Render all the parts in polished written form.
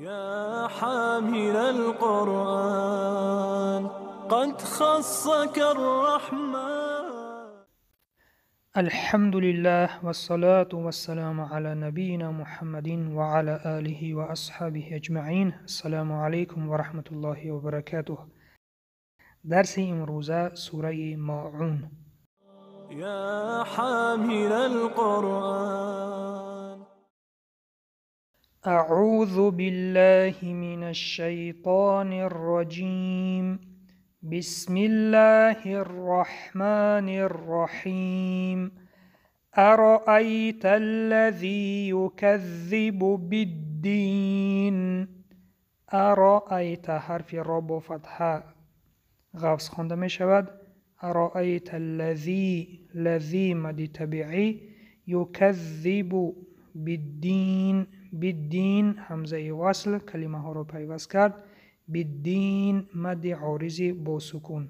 يا حامل القرآن قد خصك الرحمن. الحمد لله والصلاة والسلام على نبينا محمد وعلى آله وأصحابه أجمعين. السلام عليكم ورحمة الله وبركاته. درس امروزه سوره ماعون. يا حامل القرآن. أعوذ بالله من الشيطان الرجيم. بسم الله الرحمن الرحيم. أرأيت الذي يكذب بالدين. أرأيت حرف را با فتحه غفص خوانده می شود. أرأيت الذي، الذي مد طبیعی، يكذب بالدین، بالدین همزه وصل کلمه ها را پیوست کرد. بالدین مد عارض با سکون.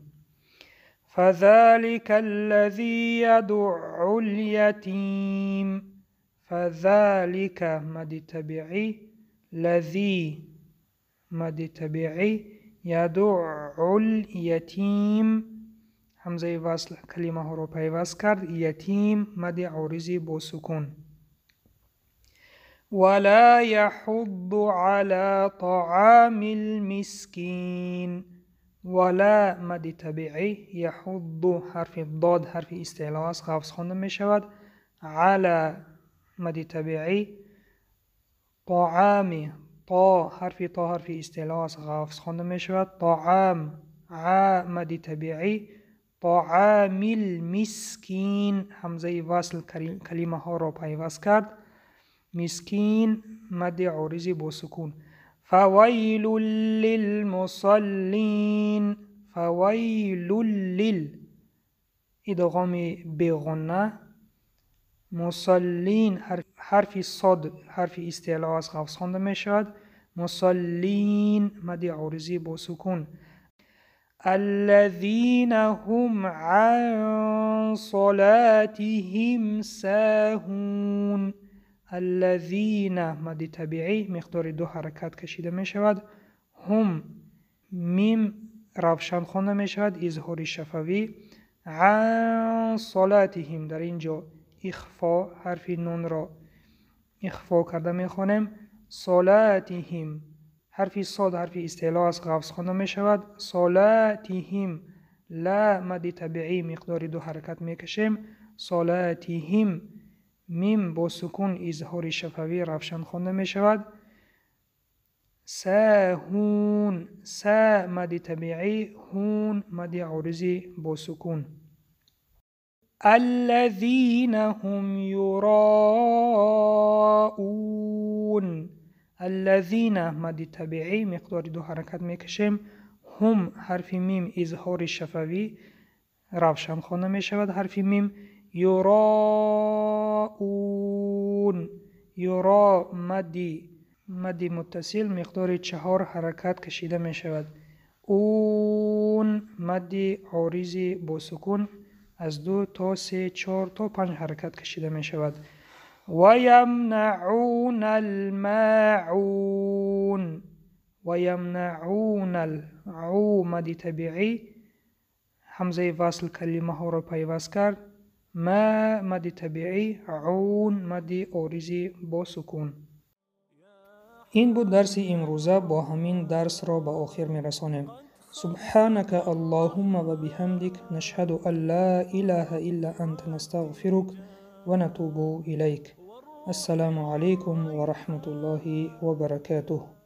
فذلك الذي يدع اليتيم. فذلك مد طبیعی، الذي مد طبیعی، يدع اليتیم همزه وصل کلمه ها را پیوست کرد. یتیم مد عارض با سکون. ولا يحض على طعام المسكين. ولا مد طبیعی، يحض حرف ضاد حرف استعلاء است، غفص خوانده می شود. على مد طبیعی، طعام طا حرف طا حرف استعلاء است، غفص خوانده می شود. طعام ع مد طبیعی، طعام المسکین همزه وصل کلمه ها را پیوست کرد. مسکین مد عارض با سکون. فویل للمصلین. فویل لل ادغام بغنه. مصلین حرف صاد حرف استعلاء است، غفص خوانده می شود. مصلین مد عارض با سکون. الذين هم عن صلاتهم ساهون. الذين مد طبیعی مقدار دو حرکت کشیده می شود. هم میم روشن خوانده می شود، اظهار شفوی. عن صلاتهم در اینجا اخفا حرف نون را اخفا کرده می خوانیم. صلاتهم حرف صاد حرف استعلاء است، غفص خوانده می شود. صلاتهم لا مد طبیعی مقدار دو حرکت می کشیم. صلاتهم میم با سکون اظهار شفوی روشن خوانده می شود. ساهون سا مد طبیعی، هون مد عارضی با سکون. الذين هم یراءون. الذين مد طبیعی مقدار دو حرکت می کشیم. هم حرف میم اظهار شفوی روشن خوانده می شود. حرف میم. یراءون یرا مد متصل مقدار 4 حرکت کشیده می شود. اون مد عارض با سکون از 2 تا 3 4 تا 5 حرکت کشیده می شود. ویمنعون الماعون. ویمنعون العو مد طبیعی همزه وصل کلمه ها را پیوست کرد. ما مد طبیعی، عون مد عارض با سکون. این بود درس امروزه. با همین درس را به آخر می رسانیم. سبحانك اللهم وبحمدك نشهد أن لا إله إلا أنت نستغفرك ونتوب إليك. السلام عليكم ورحمة الله وبركاته.